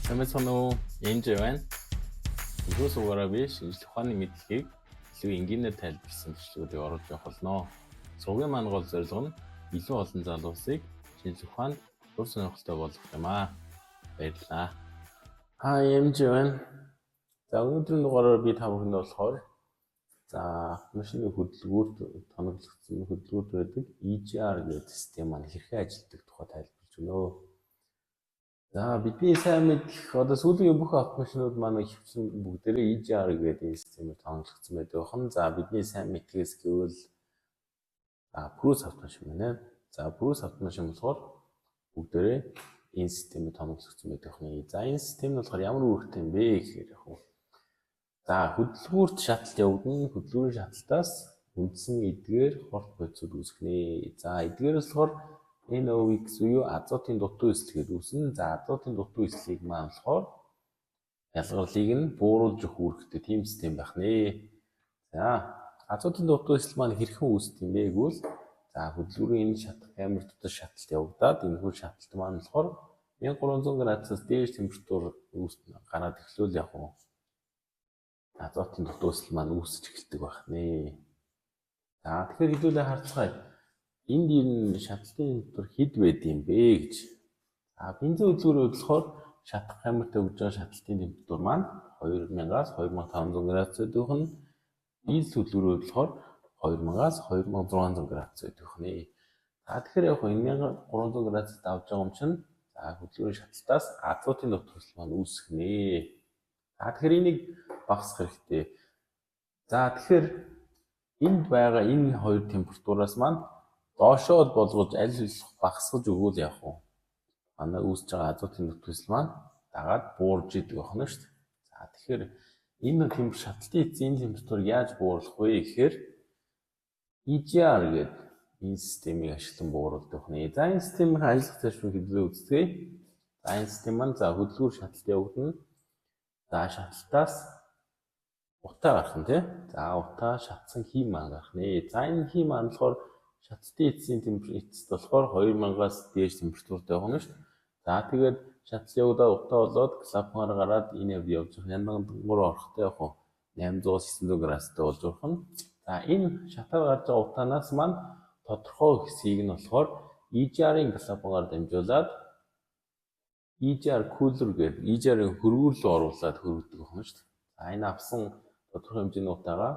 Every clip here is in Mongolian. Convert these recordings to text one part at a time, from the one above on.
Сайн байцгаана уу? MJ байна. Энэхүү сувгаараа би шинжлэх ухааны мэдлэгийг илүү энгийнээр тайлбарласан бичлэгүүдийг оруулж явах болно. Сувгийн маань гол зорилго нь илүү олон залуусыг шинжлэх ухаанд дур сонирхолтой болгох юм аа. Баярлалаа. Хай, MJ байна. За, өнөөдрийн дугаараар би та бүхэнд болохоор за автомашины хөдөлгүүрт тоноглогдсон, хөдөлгүүрт байдаг EGR гэдэг систем маань хэрхэн ажилладаг тухай тайлбарлаж өгнө. За, бидний сайн мэдэх одоо сүүлийн бүх автомашинууд маань ихэвчлэн бүгдээрээ EGR гэдэг энэ системээр тоноглогдсон байдаг байна. За, бидний сайн мэдхээс гэвэл Prius автомашин байна. За, Prius автомашин болохоор бүгдээрээ энэ системээр тоноглогдсон байдаг байна. За, энэ систем нь болохоор ямар үүрэгтэй юм бэ гэхээр яг уу за хөдөлгүүрт шаталт явагдана. Хөдөлгүүрийн шаталтаас үндсэн эдгээр хорт бодисууд үүсгэнэ. За, эдгээрээс болохоор NOx буюу азотын дутуу эслэгээд үүснэ. За, азотын дутуу эслэгийг маань болохоор ялгарлыг нь бууруулж өгөх үүрэгтэй тийм систем байх нэ. За, азотын дутуу эслэл маань хэрхэн үүсдэг юм бэ гэвэл за хөдөлгүүрийн энэ шатах камер дотор шаталт явагдаад энэхүү шаталт маань болохоор 1300 градусаас дээш температур гараад эхлүүл яг уу азотын дутуу эслэл маань үүсэж эхэлдэг байх нэ. За, тэгэхээр хэдүүлээ харцгаая, энд энэ шаталтын температур хэд байд юм бэ гэж. За, бензин хөдөлгүүрийн болохоор шатах камертай өгж байгаа шаталтын температур маань 2000-аас 2500 градус байдаг нь, дизель хөдөлгүүрийн болохоор 2000-аас 2600 градус байдаг нэ. За, тэгэхээр яг 1300 градусд авч байгаа юм чинь за хөдөлгүүрийн шаталтаас азотын дутуу маань үүсэх нэ. За, тэгэхээр энийг багасгах хэрэгтэй. За, тэгэхээр энд байгаа энэ хоёр температураас маань доошоо болгож аль болох багасгаж өгвөл явах уу? Манай үүсэж байгаа азотын нөхцөл маань дагаад буурж идэг байна шүү дээ. За, тэгэхээр энэ темп шаталтын эцсийн температурыг яаж бууруулах вэ гэхээр EGR гэдэг энэ системийг ашиглан бууруулдаг байна. За, энэ системийн ажиллах зарчмыг хэдүүлээ үздэгэ. За, энэ систем маань за хөдөлгүүр шаталт явагдана. За, шаталтаас утаа гарах нь, тий. За, утаа шатсан хий маань гарах нэ. За, энэ хий маань болохоор шаталтын эцсийн температур эцэст болохоор 2000-аас дээш температуртай байгаа нь шүү дээ. За, тэгээд шатал явагдаад утаа болоод клапанаар гараад энэ явд явж байгаа. Янган орохтой яг хуу 800-аас 900 градустай болж орох нь. За, энэ шатаар гарч байгаа утаанаас маань тодорхой хэсгийг нь болохоор EGR-ын клапангаар дамжуулаад EGR cooler гэдэг EGR-ын хөрвүүр рүү оруулаад хөрвдөг байна шүү дээ. За, энэ авсан тодорхой хэмжээний утаагаа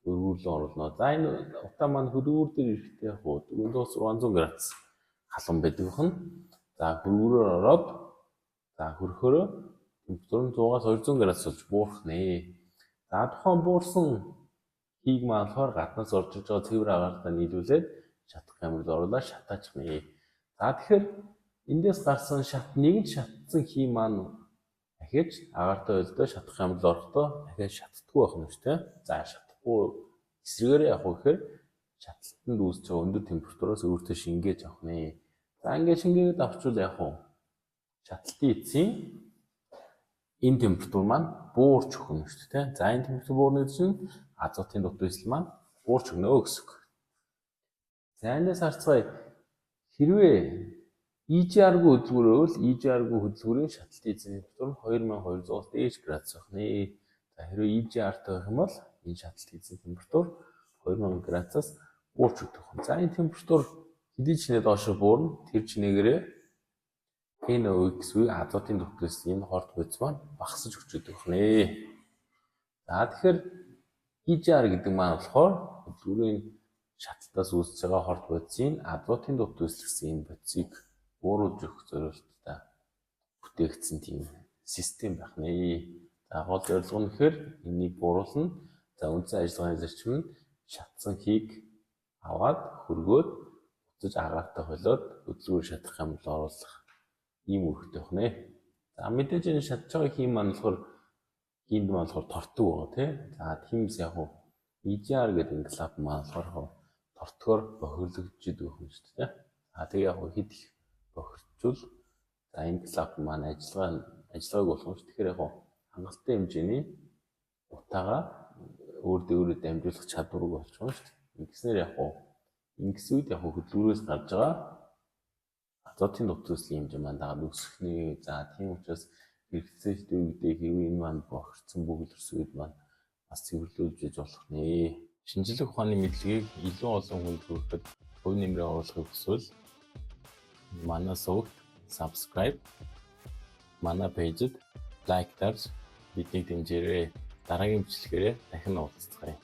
хөрвүүр рүү оруулна. За, энэ утаа маань хөрвүүр дээр ирэхдээ яг 400-600 градус халуун байдаг байна. За, хөрвүүрөөр ороод за хөрөхөөрөө температур нь 100-аас 200 градус болж буурах нэ. За, тухайн буурсан хийг маань болохоор гаднаас орж иж байгаа цэвэр агаартай нийлүүлээд шатах камер руу оруулаад шатаачих нэ. За, тэгэхээр эндээс гарсан шат нэгэн шатсан хий маань ахиж агаартай холдоо шатах камер руу орохдоо дахиад шатдаггүй байх нь шүү дээ. За, шатахгүй эсрэгээрээ явах уу гэхээр шаталтанд үүсэж байгаа өндөр температураас өөртөө шингээж авах нэ. За, ингээд шингээгээд авчвал яг уу шаталтын эцсийн энэ температур маань буурч өгнө шүү дээ. За, энэ температур буурна гэдэг чинь азотын дутуу эсэл маань буурч өгнө гэсэн үг. За, эндээс харцгаая. Хэрвээ EGR-гүй хөдөлгүүр байвал EGR-гүй хөдөлгүүрийн шаталтын эцсийн температур нь 2200-аас дээш градус байх нэ. За, хэрвээ EGR-тай байх юм бол энэ шаталтын эцсийн температур 2000 градусаас буурч өгдөг. За, энэ температур хэдий ч нэ доошо буурна, тэр чинээгээрээ NOx буюу азотын дутуу энэ хорт бодис маань багасж өгч өгдөг нэ. За, тэгэхээр EGR гэдэг маань болохоор хөдөлгүүрийн шаталтаас үүсэж байгаа хорт бодисын азотын дутуу эслэгсэн энэ бодисыг бууруулж өгөх зорилттой бүтээгдсэн тийм систем байх нэ. За, гол зорилго нь гэхээр энийг бууруулна. За, үндсэн ажиллагааны зарчим нь шатсан хийг аваад хөргөөд буцаж агаартай холиод хөдөлгүүр шатах юм бол оруулах ийм үүрэгтэй байх нэ. За, мэдээж энэ шатж байгаа хий маань болохоор хийнд маань болохоор тортог байгаа, тий. За, тиймээс яг уу EGR гэдэг энэ клапан маань болохоор тортгоор бохирлогдож идэг юм шүү дээ. За, тэгээ яг хэд их бохирчвол за энэ клапан маань ажиллагааг болох юм шүү. Тэгэхээр яг хангалттай хэмжээний утаагаа өөр дээгүүрээ дамжуулах чадваргүй болчихно шүү дээ. Ингэснээр яг уу ингэс үед яг хөдөлгүүрээс гарч байгаа азотын дутуу эслийн хэмжээ маань дагаад өсөх нэ. За, тийм учраас Хэрэгцээтэй үедээ хэрвээ энэ маань бохирдсон бөглөрсөн үед маань бас цэвэрлүүлж иж болох нэ. Шинжлэх ухааны мэдлэгийг илүү олон хүнд хүргэхэд хувь нэмрээ оруулахыг хүсвэл манай сувагт subscribe, манай page д like дарж биднийг дэмжээрэй. Дараагийн бичлэгээрээ дахин уулзацгаая.